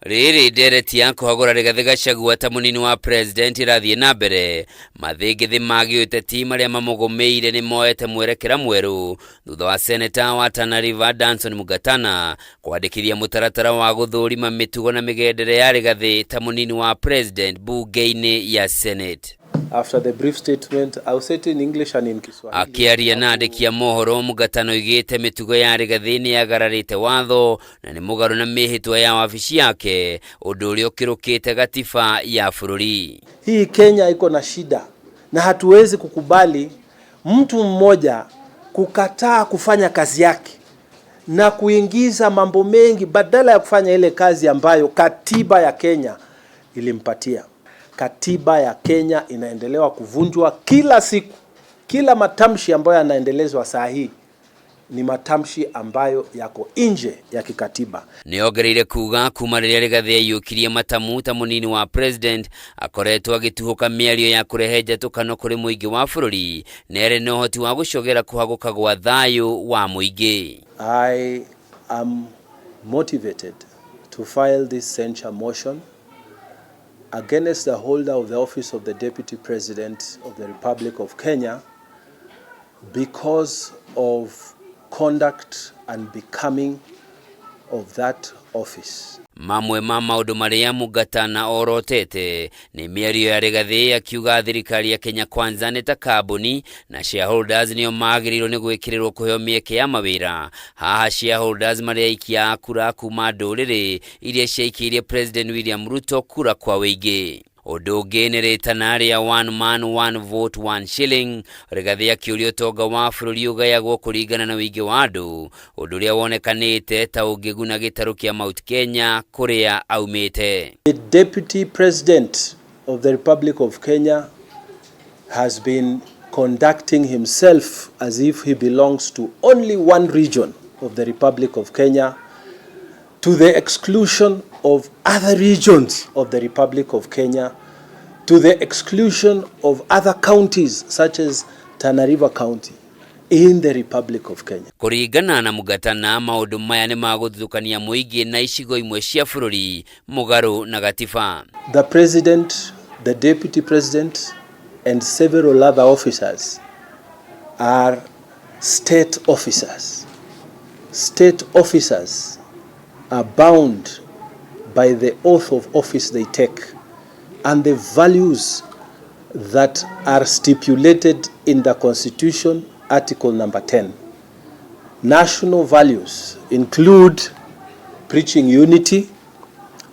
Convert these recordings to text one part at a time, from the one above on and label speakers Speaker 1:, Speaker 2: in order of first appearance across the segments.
Speaker 1: Rĩrĩ ndereti ya kũhagũra Rigathĩ Gachagua ta mũnini wa president ĩrathiĩ na mbere, mathĩngĩthĩ ma gĩũteti marĩa mamũgũmĩire nĩ moete mwerekera mwerũ thutha wa seneta wa Tana River Danson Mungatana kwandĩkithia mũtaratara wa gũthũrima mĩtugo na mĩgendere ya Rigathĩ ta mũnini wa president bunge-inĩ ya Senate.
Speaker 2: After the brief statement, I'll say it in English and in Kiswahili.
Speaker 1: Akĩaria na andĩki a mohoro, Mungatana oigĩte mĩtugo ya Rigathĩ nĩ yagararĩte watho na nĩ mũgarũ na mĩhĩtwa ya wabici yake, ũndũ ũrĩa ũkĩrũkĩte gatiba ya bũrũri.
Speaker 2: Hii Kenya iko na shida na hatuwezi kukubali mtu mmoja kukataa kufanya kazi yake na kuingiza mambo mengi badala ya kufanya ile kazi ambayo katiba ya Kenya ilimpatia. Katiba ya Kenya inaendelewa kuvunjwa kila siku. Kila matamshi ambayo yanaendelezwa saa hii ni matamshi ambayo yako nje ya kikatiba.
Speaker 1: Nĩongereire kuga kuma rĩrĩa Rigathĩ aiyũkirie matamu ta mũnini wa president, akoretwo agĩtuhũka mĩario ya kũrehe njatũkano kũrĩ mũingĩ wa bũrũri na ĩrĩ na ũhoti wa gũcogera kũhagũka gwa thayũ wa mũingĩ.
Speaker 2: I am motivated to file this censure motion against the holder of the office of the Deputy President of the Republic of Kenya because of conduct unbecoming of that office.
Speaker 1: Mamwe ma maũndũ marĩa Mungatana orotete nĩ mĩario ya Rigathĩ akiuga thirikari ya Kenya Kwanza nĩ ta kambuni na shareholders nĩo magĩrĩirwo nĩ gwĩkĩrĩrwo kũheo mĩeke ya mawĩra. Haha shareholders marĩ aikia a kura kuma ndũrĩrĩ iria ciaikĩirie President William Ruto kura kwa wĩingĩ. Ũndũ ũngĩ nĩ rĩtana rĩa one man one vote one shilling. Rigathĩ akĩũria ũtonga wa bũrũri ũgayagwo kũringana na ũingĩ wa andũ, ũndũ ũrĩa wonekanĩte ta ũngĩguna gĩtarũ kĩa Mount Kenya kũrĩa aumĩte.
Speaker 2: The Deputy President of the Republic of Kenya has been conducting himself as if he belongs to only one region of the Republic of Kenya, to the exclusion of other regions of the Republic of Kenya, to the exclusion of other counties such as Tana River County in the Republic of Kenya.
Speaker 1: Kũringana na Mungatana, maũndũ maya nĩ magũthutũkania mũingĩ na icigo imwe cia bũrũri mũgarũ na gatiba.
Speaker 2: The President, the Deputy President, and several other officers are state officers. State officers are bound by the oath of office they take and the values that are stipulated in the Constitution, Article number 10. National values include preaching unity.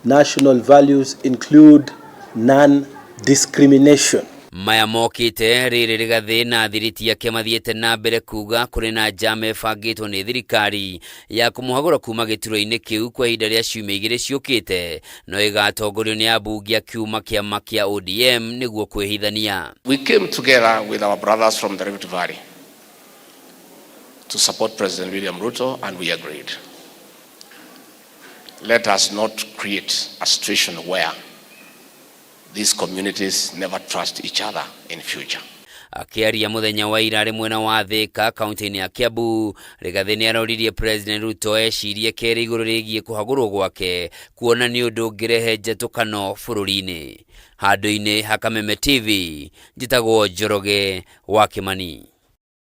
Speaker 2: National values include non-discrimination.
Speaker 1: Maya mokĩte rĩrĩ Rigathĩ na thiriti yake mathiĩte na mbere kuga kũrĩ na njama ĩbangĩtwo nĩ thirikari ya kũmũhagũra kuma gĩturwa-inĩ kĩu kwa ihinda rĩa ciumia igĩrĩ ciũkĩte, no ĩgatongorio nĩ ambunge a kiuma kĩama kĩa ODM nĩguo kwĩhithania.
Speaker 3: We came together with our brothers from the Rift Valley to support President William Ruto, and we agreed. Let us not create a situation where these communities never trust each other in future.
Speaker 1: Akĩaria mũthenya wa ira arĩ mwena wa Thika, kaunti-inĩ ya Kiambu, Rigathĩ nĩ aroririe President Ruto ecirie kerĩ igũrũ rĩgiĩ kũhagũrwo gwake, kuona nĩ ũndũ ũngĩrehe njatũkano bũrũri-inĩ. Handũ-inĩ ha Kameme TV, njĩtagwo Njoroge wa Kĩmani.